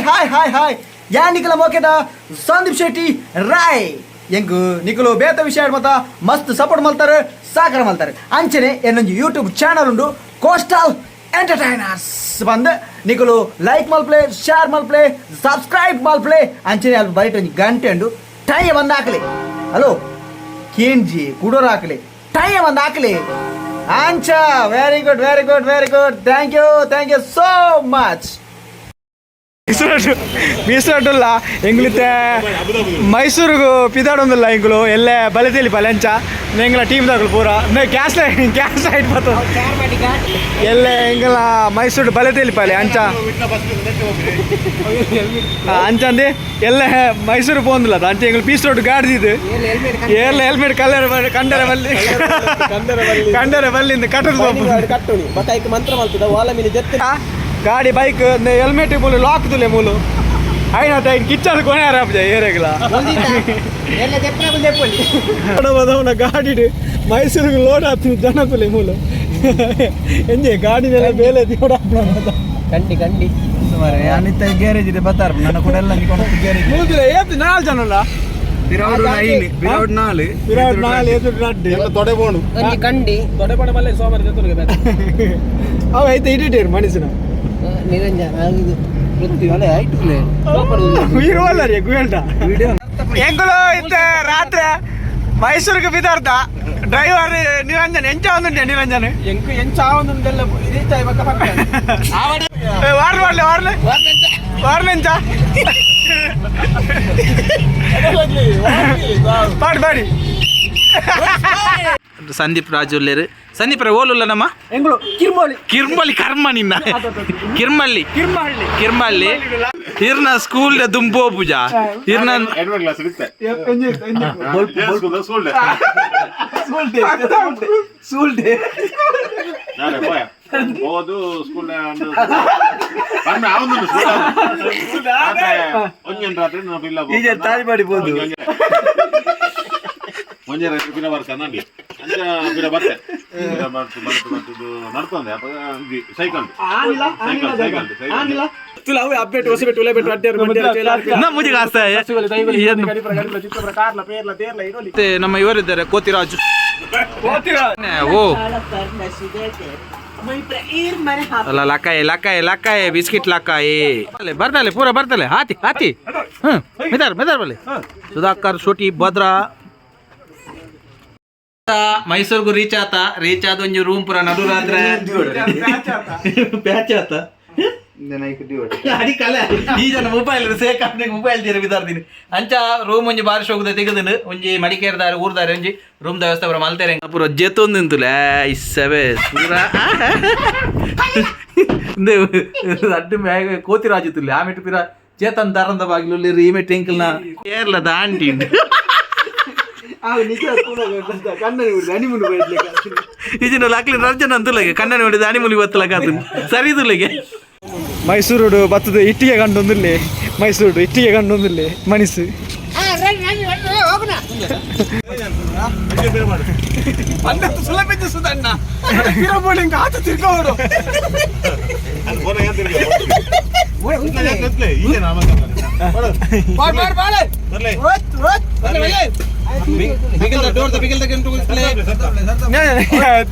Hi hi hi hi. ಯಾ ನಿಕಲ ಮೋಕೆದ ಸಂದೀಪ್ ಶೆಟ್ಟಿ ರಾಯ್. ಎಂಕ್ ನಿಕಲು ಬೇತ ವಿಷಯ ಮತ್ತ ಮಸ್ತ್ ಸಪೋರ್ಟ್ ಮಲ್ತಾರೆ, ಸಾಕರ ಮಲ್ತಾರೆ. ಅಂಚನೆ ಎನ್ನೊಂಜಿ ಯೂಟ್ಯೂಬ್ ಚಾನಲ್ ಉಂಡು, ಕೋಸ್ಟಲ್ ಎಂಟರ್ಟೈನರ್ಸ್ ಬಂದು. ನಿಕಲು ಲೈಕ್ ಮಲ್ಪ್ಲೆ, ಶೇರ್ ಮಲ್ಪ್ಲೆ, ಸಬ್ಸ್ಕ್ರೈಬ್ ಮಲ್ಪ್ಲೆ. ಅಂಚನೆ ಅಲ್ಲಿ ಬೈಟ್ ಒಂಜಿ ಗಂಟೆ ಉಂಡು, ಟೈ ಬಂದು ಹಾಕಲಿ. ಹಲೋ ಕೇಂಜಿ ಕುಡೋರ್ ಹಾಕಲಿ, ಟೈ ಬಂದು ಹಾಕಲಿ ಅಂಚ. Very good, very good, very good. Thank you, thank you so much. ಮೀಸಲುಲ್ಲ ಎಂಗ್ಲಿತ್ತೆ ಮೈಸೂರಿಗೂ ಪಿದಾಡೊಂದಿಲ್ಲ ಎಂಗುಲು ಎಲ್ಲೆ ಬಲಿತೇಲಿ ಪಲೆಂಚ ಎಂಗ್ಲ ಟೀಮ್ ದಾಗಲು ಪೂರ ಕ್ಯಾಶ್ ಕ್ಯಾಶ್ ಆಯ್ತು ಬರ್ತದೆ. ಎಲ್ಲೆ ಎಂಗಲ ಮೈಸೂರು ಬಲಿತೇಲಿ ಪಲೆ ಅಂಚ ಅಂಚಂದೆ ಎಲ್ಲ ಮೈಸೂರು ಪೋಂದಿಲ್ಲ ಅಂಚ. ಎಂಗ್ಲು ಪೀಸ್ ರೋಡ್ ಗಾಡ್ದಿದ್ದು ಏರ್ಲ ಹೆಲ್ಮೆಟ್ ಕಲ್ಲರ ಕಂಡರೆ ಬಲ್ಲಿ, ಕಂಡರೆ ಬಲ್ಲಿಂದ ಕಟ್ಟದ. ಕಟ್ಟುನಿ ಬಟ್ ಮಂತ್ರ ಮಲ್ತದ ಓಲ ಮಿನಿ ಜೆತ್ತ. ಗಾಡಿ ಬೈಕ್ ಹೆಲ್ಮೆಟ್ ಮೂಲು ಲಾಕ್ ತುಲೆ ಮೂಲು ಐನ ಐನ್ ಕಿಚ್ಚದ ಕೊನೆ ಆರಾಪಜ ಏರೆಗ್ಲ ಗಾಡಿ ಮೈಸೂರಿಗೆ ಲೋಡ್ ಆಗ್ತೀನಿ ಜನ ತುಲೆ ಮೂಲು ಎಂಜೆ ಗಾಡಿನೆಲ್ಲ ಬೇಲೆ ಲೋಡ್. ಕಂಡಿ ಕಂಡಿ. ಅನಿತ ಗ್ಯಾರೇಜ್ ಇದೆ, ಬರ್ತಾರ ನನ್ನ ಕೂಡ ಎಲ್ಲ ಗ್ಯಾರೇಜ್. ಮೂಲ್ದಿಲ್ಲ ಏತ್ ನಾಲ್ ಜನ ಅಲ್ಲ. ಬಿರಾಡ್ ನೈನ್, ಬಿರಾಡ್ ನಾಲ್. ವಿರಾಟ್ ನಾಲ್ ಏತು ನಡ್ಡು. ತೊಡೆ ಬೋಣು. ಒಂಜಿ ಕಂಡಿ ತೊಡೆ ಬೋಣ ಮಲ್ಲೆ ಸೋಮವಾರ ಜೊತೆಗೆ. ಅವ ಐತೆ ಇಟ್ಟಿಟ್ಟೇರು ಮನುಷ್ಯನ. ನಿರಂಜನ ಇದು ಪೃಥ್ವಿ ಅಲೆ ಆಯ್ತು. ಇರುವಲ್ಲ ರೀ ಗುಯಲ್ಟ ಎಂಗುಲು ಇತ್ತೆ ರಾತ್ರಿ ಮೈಸೂರಿಗೆ ಬಿದಾರ್ದ ಡ್ರೈವರ್ ನಿರಂಜನ್ ಎಂಚ ಒಂದುಂಟೆ ನಿರಂಜನ್. ಎಂಕು ಎಂಚ ಆವೊಂದುಂದೆಲ್ಲ ರೀಚ್ ಆಯ್ ಬಕ್ಕ ಪಕ್ಕ. ವಾರ್ಲೆ ವಾರ್ಲೆ ವಾರ್ಲೆ ವಾರ್ಲೆ ಎಂಚ ಪಾಡಿ ಪಾಡಿ. ಸಂದೀಪ್ ರಾಜು ಉಲ್ಲೇರು. ಸಂದೀಪ್ ರೇ ಓಲುಲ್ಲ ನಮ್ಮ? ಎಂಗುಲು ಕಿರ್ಮೋಳಿ. ಕಿರ್ಮಲ್ಲಿ ಕರ್ಮ ನಿನ್ನ ಕಿರ್ಮಲ್ಲಿ. ಕಿರ್ಮಹಳ್ಳಿ. ಕಿರ್ಮಲ್ಲಿ ಇರ್ನ ಸ್ಕೂಲ್ ದುಂಬೋ ಪೂಜಾ ಇರ್ನ. ಎರಡನೇ ಕ್ಲಾಸ್ ಇರುತ್ತೆ ಸ್ಕೂಲ್. ನಾಳೆ ಪೋಯ ಹೋದು ಸ್ಕೂಲ್ ಪನ್ನೆ ಆವೊಂದುಂಡು ಸ್ಕೂಲ್ ರಾತ್ರಿ ಒಂಜೊಂದು ರಾತ್ರಿ ನಾವು ಇಲ್ಲ. ತಾಳಿ ಮಾಡಿಬೋದು. ಒಂಜೆ ರಾತ್ರಿ ಪಿರ ಬರ್ತ ನಂಡಿ ಅಂಚ ಪಿರ ಬರ್ತೆ ಪಿರ ಬರ್ತು ಬರ್ತು ಬರ್ತದ್ದು ನಡ್ತೊಂದೆ ಅಪ್ಪ ಸೈಕಲ್ ಸೈಕಲ್ ಸೈಕಲ್ ಸೈಕಲ್. ತುಲ ಅವು ಅಬ್ಬೇಟ್ ಹೊಸಬೆಟ್ ಉಲೆಬೆಟ್ ಅಡ್ಡೇರು ಮಂಡ್ಯರು ಚೇಲಾರು. ನಮ್ಮ ಮುಜಿಗೆ ಆಸ್ತ. ಕಾರ್ಲ ಪೇರ್ಲ ತೇರ್ಲ ಇರೋಲಿ. ಮತ್ತೆ ನಮ್ಮ ಇವರಿದ್ದಾರೆ ಕೋತಿರಾಜು ಓ ಅಲ್ಲ ಲಕ್ಕಾಯಿ ಲಕ್ಕಾಯಿ ಲಕ್ಕಾಯಿ ಬಿಸ್ಕಿಟ್ ಲಕ್ಕಾಯಿ ಬರ್ತಾಲೆ ಪೂರ ಬರ್ತಾಲೆ ಹಾತಿ ಹಾತಿ ಹ್ಮ್ ಮೆದಾರ್ ಮೆದಾರ್ ಬಲ್ಲಿ ಸುಧಾಕರ್ ಶೋಟಿ ಭದ್ರ ಮೈಸೂರ್ಗು ರೀಚ್ ಆತ. ರೀಚ್ ಆದ ಒಂಜಿ ರೂಮ್ ಪೂರ ನಡು ರಾತ್ರಿ ಪ್ಯಾಚ್ ಆತ ಅಡಿ ಕಲೆ ಈ ಜನ ಮೊಬೈಲ್ ಸೇಕ್ ಮೊಬೈಲ್ ತೀರ ಬಿದಾರ್ದಿನಿ ಅಂಚ ರೂಮ್ ಒಂಜಿ ಬಾರಿಶ್ ಹೋಗುದ ತೆಗೆದಿನ ಒಂಜಿ ಮಡಿಕೇರಿದಾರೆ ಊರ್ದಾರೆ ಒಂಜಿ ರೂಮ್ ವ್ಯವಸ್ಥೆ ಪೂರ ಮಲ್ತೇರೆ ಪೂರ ಜೆತ್ತೊಂದು ನಿಂತುಲೆ ಇಸ್ಸವೆ ಪೂರ ಅಡ್ಡು ಮ್ಯಾಗ ಕೋತಿರಾಜು ತುಲ್ಲೆ ಆಮೆಟ್ ಪಿರ ಚೇತನ್ ದಾರಂದ ಬಾಗಿಲು ರೀಮೆ ಟೆಂಕಲ್ನ ಕೇರಳದ ಆಂಟಿ. ಇಜಿನ ಲಕ್ಲಿ ರಂಜನ್ ಅಂತುಲಗೆ ಕಣ್ಣನ ಹೊಡಿದ ಅಣಿಮುಲಿ ಬತ್ತಲಗ ಅದು ಸರಿ ತುಲೆಗೆ. ಮೈಸೂರುಡು ಬತ್ತದ ಇಟ್ಟಿಗೆ ಕಂಡೊಂದಿಲ್ಲ, ಮೈಸೂರು ಇಟ್ಟಿಗೆ ಕಂಡೊಂದಿಲ್ಲ ಮನಸ್ಸು.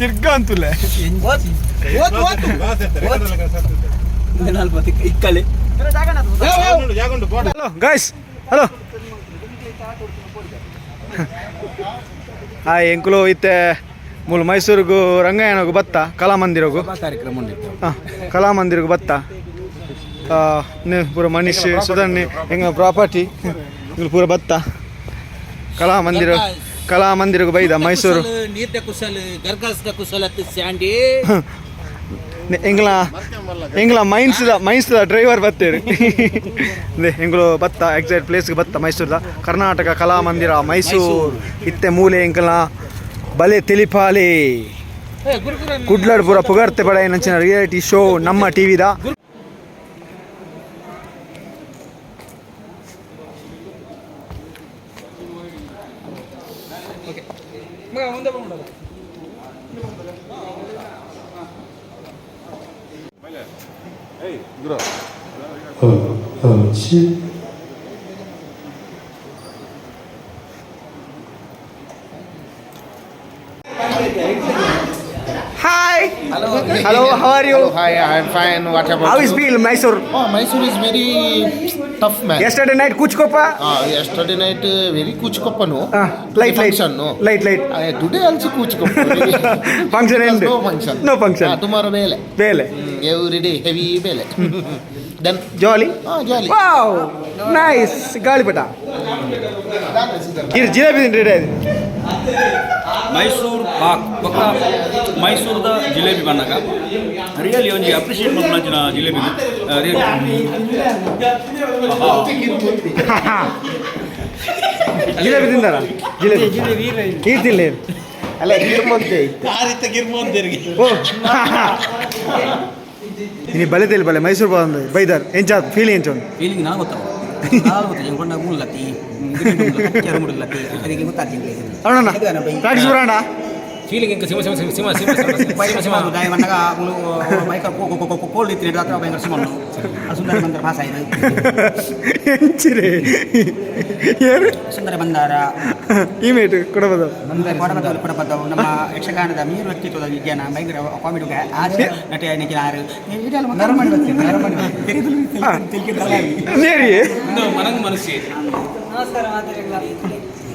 ತಿರ್ಗ ಅಂತುಲೆ. ಇಕ್ಕಲೆ. Hello guys, hello hi. ಎಂಕುಲು ಇತ್ತೆ ಮೂಲು ಮೈಸೂರಿಗೂ ರಂಗಾಯಣಗು ಬತ್ತ ಕಲಾಮಂದಿರಗು. ಕಾರ್ಯಕ್ರಮ. ಹಾಂ, ಕಲಾಮಂದಿರಗು ಬತ್ತ ಪೂರ ಮನೀಶ್ ಸುಧನ್ನಿ ಎಂಗ ಪ್ರಾಪರ್ಟಿ ಇಂಗ್ಲು ಪೂರ ಬತ್ತ ಕಲಾಮಂದಿರ ಕಲಾಮಂದಿರಗು ಬೈದ ಮೈಸೂರು. ನೀರ್ದ ಕುಸಲ್ ಗರ್ಗಸ್ದ ಕುಸಲ್ ಸ್ಯಾಂಡಿ. ಎಂಗ್ಲ ಎಂಗ್ಲ ಮೈನ್ಸ್ದ ಮೈನ್ಸ್ದ ಡ್ರೈವರ್ ಬತ್ತೇರು. ಎಂಗ್ಲು ಬತ್ತ ಎಕ್ಸಾಕ್ಟ್ ಪ್ಲೇಸ್ಗೆ ಬತ್ತ ಮೈಸೂರ್ದ ಕರ್ನಾಟಕ ಕಲಾಮಂದಿರ ಮೈಸೂರು. ಇತ್ತೆ ಮೂಲೆ ಎಂಕಲ್ನ ಬಲೆ ತಿಳಿಪಾಲಿ ಕುಡ್ಲಡ್ ಪೂರ ಪುಗರ್ತೆ ಪಡೆಯಿನಂಚಿನ ರಿಯಾಲಿಟಿ ಶೋ ನಮ್ಮ ಟಿವಿದ. Hello. 2、 Hi. Hello. Hello. How are you? Hi, I'm fine. What about How is you? feel Mysore? Oh, Mysore is very tough, man. Yesterday night Kuchkopa. Yesterday night very kuchkoppa, no? Light, light. Function, no? Light, light. Today also kuchkoppa. Function end. No function. No function. Tomorrow bele. Bele. Every day heavy bele. Then Jolly. Jolly. Wow. Nice. ಗಾಳಿಪಟ. ಇರ್ jalebi ready ಆಯ್ತು. ಮೈಸೂರು ಪಾಕ್ ಬೊಕ್ಕ ಮೈಸೂರದ jalebi ಬಣ್ಣಗ really ಒಂಜಿ appreciate ಮಲ್ಪುನಂಚಿನ jalebi jalebi ತಿಂದಾರ? Jalebi ಈ ತಿನ್ಲಿ. ಅಲ್ಲ, ಗಿರ್ಮಂತೆ ಇತ್ತು. ಓ, ಇನಿ ಬಲೆ ತೆಲಿ ಬಲೆ ಮೈಸೂರು ಬಂದು ಬೈದಾರ್ ಎಂಚ ಫೀಲ್ ಎಂಚ ಉಂಡು? ಫೀಲಿಂಗ್ ನಾ ಗೊತ್ತಾವ ಗೊತ್ತ ಕೊಂಡ ಮುಲ್ಲತಿ ಅದಕ್ಕೆ ಗೊತ್ತಾಗ್ತಿಲ್ಲ. ಅರುಣಣ್ಣ, ಪ್ರಾಕ್ಟೀಸ್ ಬರೋಣ. ಫೀಲಿಂಗ್ ಇಂಕ ಸಿಮ ಸಿಮ ಸಿಮ ಸಿಮ ಸಿಮ ಸಿಮ ಸಿಮ. ಗಾಯ ಬಂದಾಗ ಭಯಂಕರ ಕೋಲ್ಡ್ ಇತ್ತು, ಹತ್ರ ಭಯಂಕರ ಸಿಮಣ್ಣು ಸುಂದರ ಬಂದರ ಭಾಷೆ ಇದು. ಎಂಚಿರಿ ಏನು? ಸುಂದರ ಬಂದಾರ. ಈ ಮೇಟು ಕೊಡಬದ. ಕೊಡಬದ್ದವು ಕೊಡಬದ್ದವು ನಮ್ಮ ಯಕ್ಷಗಾನದ ಮೀರು ವ್ಯಕ್ತಿತ್ವದ ವಿಜ್ಞಾನ ಭಯಂಕರ ಕಾಮಿಡಿ ಆರು ನಟ ಆರು. ನೇರಿ. ಮನಂಗ್ ಮನಸ್ಸಿ.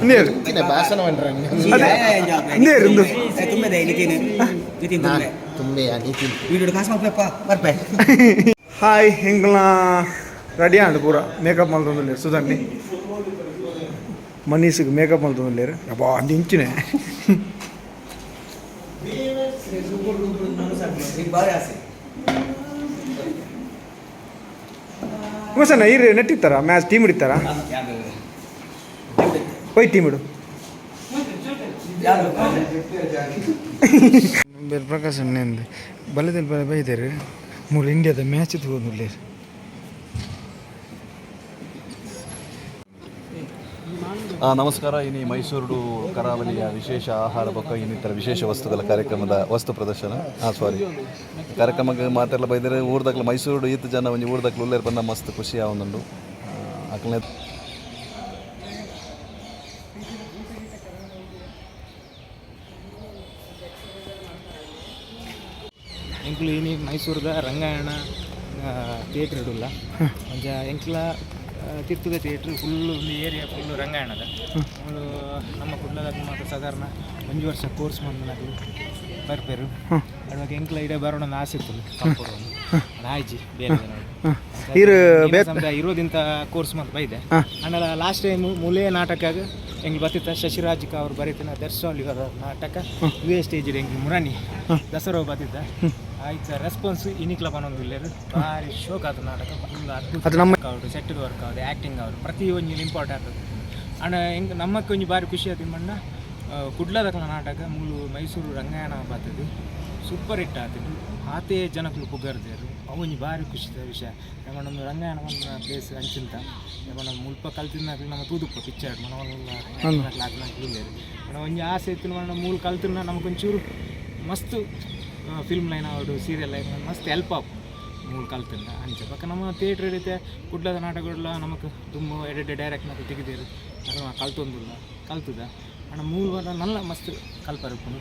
ನೇರು. ಭಾಷಣ ಮಾಡ್ರೆ. ನೇರು ಇಂದು. ತುಂಬೆ ನಿತಿನ್, ನಿತಿನ್ ತುಂಬೆ. ತುಂಬೆ ನಿತಿನ್. ವೀಡಿಯೋ ಕಾಸು ಮಾಡ್ಬೇಕಪ್ಪ ಬರ್ಪೆ. ಹಾಯ್, ಎಂಗ್ಲ ರೆಡಿ ಆಂಡ್ ಪೂರ ಮೇಕಪ್ ಮಲ್ತೊಂದುಲ್ಲೇರು. ಸುಧನ್ನಿ ಮನೀಸ್ಗೆ ಮೇಕಪ್ ಮಲ್ತೊಂದುಲ್ಲೇರು. ಅಬ್ಬಾ, ಅಂಚ ಇಂಚಿನೆ. ಸಣ್ಣ ಈರ್ ನೆಟ್ಟಿತ್ತಾರ ಮ್ಯಾಚ್ ಟೀಮ್ ಹಿಡಿತಾರ? ಹೋಯ್ ಟೀಮ್ ಇಡು. ಬೇರೆ ಪ್ರಕಾಶ್ ಅಂದೆ ಬಲದಲ್ಲಿ ಬಲ ಬೈದಾರೆ. ಮೂರು ಇಂಡಿಯಾದ ಮ್ಯಾಚ್ ತಗೊಂಡಿಲ್ಲ. ನಮಸ್ಕಾರ. ಇನಿ ಮೈಸೂರು ಕರಾವಳಿಯ ವಿಶೇಷ ಆಹಾರ ಬೊಕ್ಕ ಇನ್ನಿತರ ವಿಶೇಷ ವಸ್ತುಗಳ ಕಾರ್ಯಕ್ರಮದ ವಸ್ತು ಪ್ರದರ್ಶನ, ಸಾರಿ, ಕಾರ್ಯಕ್ರಮಕ್ಕೆ ಮಾತೆರ್ಲ ಬೈದರೆ. ಊರ್ದಕ್ಲ ಮೈಸೂರು ಈತ್ ಜನ ಒಂಜಿ ಊರ್ದಕ್ಲ ಉಲ್ಲೇರ್ ಬಂದ ಮಸ್ತ್ ಖುಷಿ ಆವೊಂದುಂಡು ಅಕ್ಲನೆ. ಎಂಕ್ಲು ಇನಿ ಮೈಸೂರದ ರಂಗಾಯಣ ಥಿಯೇಟ್ರ್ ಇಡುಲ್ಲ. ಒಂಜ ಎಂಕ್ಲ ತಿರ್ತದ ಥಿಯೇಟ್ರ್ ಫುಲ್ ಒಂದು ಏರಿಯಾ ಫುಲ್ ರಂಗಾಯಣದ. ಮೂಲು ನಮ್ಮ ಕುಡ್ಲದಾಗ ಮಾತ್ರ ಸಾಧಾರಣ ಒಂಜಿ ವರ್ಷ ಕೋರ್ಸ್ ಮಂದನಕುಲು ಬರ್ಪೇರು. ಅವಾಗ ಎಂಕ್ಲ ಇಡ ಬರೋಣ ಆಸೆ ಇತ್ತು ಕಲ್ಪೊಡು. ಆಯ್ಜಿ ಬೇರೆ. ಇರು ಇರೋದಿಂತ ಕೋರ್ಸ್ ಮಾತ್ರ ಬೈದೆ. ಆಮೇಲೆ ಲಾಸ್ಟ್ ಟೈಮ್ ಮುಲೆ ನಾಟಕ ಎಂಗ್ಲು ಬತ್ತಿತ್ತ. ಶಶಿರಾಜ್ ಅವ್ರು ಬರೀತಿನ ದರ್ಶನ್ ಇವರ ನಾಟಕ ಇದೇ ಸ್ಟೇಜ್ ಎಂಗ್ಲು ಮುರಾಣಿ ದಸರಾ ಬತ್ತಿದ್ದ. ಆಯ್ತು, ರೆಸ್ಪಾನ್ಸ್ ಇನಿಕ್ಲ ಪನೊಂದುಲ್ಲೆರ್. ಭಾರಿ ಶೋಕ್ ಆತು ನಾಟಕ ಫುಲ್. ಅದು ನಮ್ಮ ಅದ್ಭುತ ಸೆಟ್ ವರ್ಕ್ ಆವದು, ಆ್ಯಕ್ಟಿಂಗ್ ಅವರು ಪ್ರತಿ ಒಂಜಿ ಇಂಪಾರ್ಟೆಂಟ್. ಅಂಡ ಎಂಕ್ ನಮ್ಮಕ್ಕೆ ಒಂಜಿ ಭಾರಿ ಖುಷಿ ಆತು ಮಣ್ಣ ಕುಡ್ಲದಕ್ಲ ನಾಟಕ ಮೂಲು ಮೈಸೂರು ರಂಗಾಯಣ ಬರ್ತದೆ, ಸೂಪರ್ ಹಿಟ್ ಆತುಂಡು. ಆತೇ ಜನಕುಲು ಪುಗರ್ದೇರು. ಅವೊಂಜಿ ಭಾರಿ ಖುಷಿದ ವಿಷಯ. ನಮ್ಮ ನಮ್ಮ ರಂಗಾಯಣ ಒಂದು ಪ್ಲೇಸ್ ಅಂಚಿಂತ ನಮ್ಮ ಮುಲ್ಪ ಕಲ್ತಿನಾಕ್ಲು ನಮ್ಮ ತೂದುಪ್ಪ ಪಿಕ್ಚರ್ ಮನವಲ್ಲ ಉಲ್ಲೆರ್. ಒಂಜಿ ಆಸೆ ಇತ್ತು ಮಣ್ಣ ಮೂಲು ಕಲ್ತಿನ ನಮಗೊಂಚೂರು ಮಸ್ತ್ ಫಿಲ್ಮ್ ಲೈನ್ ಆವಡು, ಸೀರಿಯಲ್ ಲೈನ್ ಮಸ್ತ್ ಹೆಲ್ಪ್ ಆವು ಮೂಲು ಕಲ್ತಿಂದ ಅಂಚ. ಬೊಕ್ಕ ನಮ್ಮ ಥಿಯೇಟ್ರ್ ರೀತಿ ಕುಡ್ಲದ ನಾಟಕಗಳೆಲ್ಲ ನಮಕ್ ದುಮ್ಮು ಎಡೆಡೆ ಡೈರೆಕ್ಟ್ ನಕುಲು ತೆಗೆದೇರು. ಅದು ಕಲ್ತೊಂದುಲ್ಲ ಕಲ್ತದ ಅಣ್ಣ ಮೂಲು ವಾರ ನಲ್ಲ ಮಸ್ತ್ ಕಲ್ಪರೆ ಉಪ್ಪುಂಡು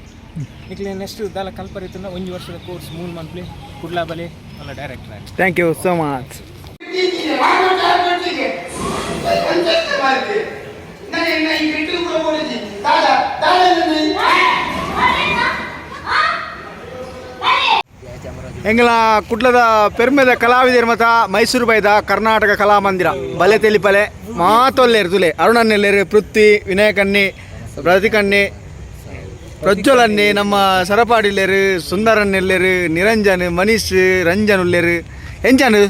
ನಿಕ್ಲೆ. ನೆಕ್ಸ್ಟ್ ದಾಲ ಕಲ್ಪರೆ ಇತ್ತಂಡ ಒಂಜಿ ವರ್ಷದ ಕೋರ್ಸ್ ಮೂಲು ಮಂತ್ಲಿ ಕುಡ್ಲ ಬಲೆ ಮಲ್ಲ ಡೈರೆಕ್ಟರ್ ಆಗಿ. Thank you so much. ಎಂಗಲ ಕುಡ್ಲದ ಪೆರ್ಮೆದ ಕಲಾವಿದರ ಮತ ಮೈಸೂರು ಬೈದ ಕರ್ನಾಟಕ ಕಲಾಮಂದಿರ ಬಲೆ ತೆಲಿಪಲೆ ಮಾತೊಲ್ಲೇರು ತುಲೆ. ಅರುಣನ್ನೆಲ್ಲೇರು, ಪೃಥ್ವಿ, ವಿನಾಯಕನ್ನಿ, ಪ್ರತಿಕಣ್ಣಿ, ಪ್ರಜ್ವಲನ್ನಿ, ನಮ್ಮ ಸರಪಾಡಿಲ್ಲೇರು, ಸುಂದರನ್ನೆಲ್ಲೇರು, ನಿರಂಜನ್, ಮನೀಶ್, ರಂಜನ್ ಉಲ್ಲೇರು. ಎಂಚಾನು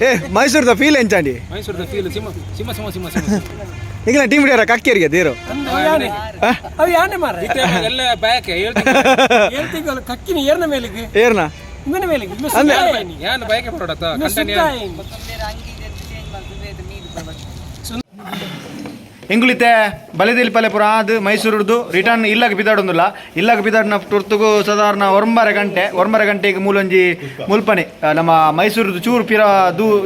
ಏ ಮೈಸೂರದ ಫೀಲ್ ಎಂಚಾಂಡಿ? ಮೈಸೂರದ ಫೀಲ್ ಸಿಂಹ ಸಿಂಹ ಸಿಂಹ ಸಿಂಹ ಸಿಂಹ. ಈಗ ಟೀಮ್ ಹಿಡಿಯಾರ ಕಕ್ಕೇರಿಗೆ ದೇರು. ಅವು ಯಾನೆ ಮಾರ್ರೆ? ಎಲ್ಲ ಬ್ಯಾಕ್. ಹೇಳ್ತಿದ್ದಲ್ಲ ಕಕ್ಕಿನ ಏರ್ನ ಮೇಲಿಗೆ. ಏರ್ನ? ಇಂದನ ಮೇಲಿಗೆ. ಅಂದ್ರೆ? ಯಾನ್ ಬಯಕೆ ಬರೋಡತ್ತ. ಎಂಗುಲಿತೆ ಬಲಿದಿಲ್ ಪಲೆ ಪುರ ಆದ್ ಮೈಸೂರುಡ್ದು ರಿಟರ್ನ್ ಇಲ್ಲಗ್ ಪಿದಾಡೊಂದುಲ್ಲ. ಇಲ್ಲಗ್ ಪಿದಾಡಿನ ತುರ್ತುಗು ಸಾಧಾರಣ 9:30 ಗಂಟೆ. 9:30 ಗಂಟೆಗೆ ಮೂಲೊಂಜಿ ಮುಲ್ಪನೆ ನಮ್ಮ ಮೈಸೂರುದು ಚೂರು ಪಿರ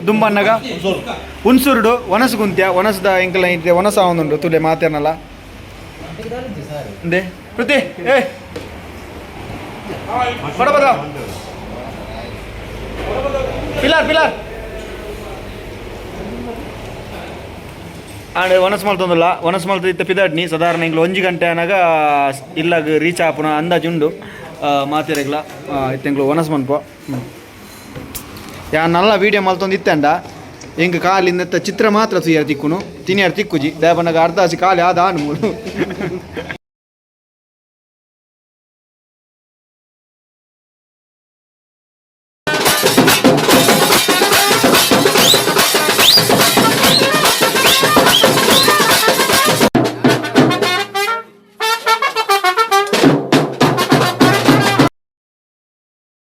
ದುಂಬನ್ನಗ ಹುಣಸೂರುಡು ಒನಸು ಕುಂತ್ಯ. ಒನಸ್ದ ಎಂಕಲ ಇತ್ತೆ ಒನಸ ಆವೊಂದುಂಡು. ತುಲೆ ಮಾತೇನಲ್ಲ ಅಂದೆ ಕೃತಿ. ಏ ಬಡ ಬಡ ಪಿಲಾರ್ ಪಿಲಾರ್ ಆಂಡ್ ಒನಸ್ ಮಲ್ತೊಂದುಲ್ಲ. ಒನಸ್ ಮಲ್ತ ಇತ್ತೆ ಪಿದಾಡ್ನಿ. ಸಾಧಾರಣ ಇಂಗ್ಲ 1 ಗಂಟೆ ಆನಾಗ ಇಲ್ಲಾಗ ರೀಚ್ ಆಪುನ ಅಂದಾಜು ಉಂಡು. ಮಾತೆರೆಗ್ಲ ಇತ್ತೆ ಎಂಕ್ಲು ಒನಸ್ ಮನ್ಪು. ಯಾನ್ ನಲ್ಲ ವೀಡಿಯೋ ಮಲ್ತೊಂದು ಇತ್ತೆಂಡ ಎಂಕ್ ಕಾಲಿ ಇಂದೆತ್ತ ಚಿತ್ರ ಮಾತ್ರ ತೂಯರ್ ತಿಕ್ಕುನು, ತಿನಿಯರ್ ತಿಕ್ಕುಜಿ. ದಾಯೆ ಪನ್ನಗ ಅರ್ಧ ಆಸಿ ಖಾಲಿ ಆದ ಆನು ಮೂಲು.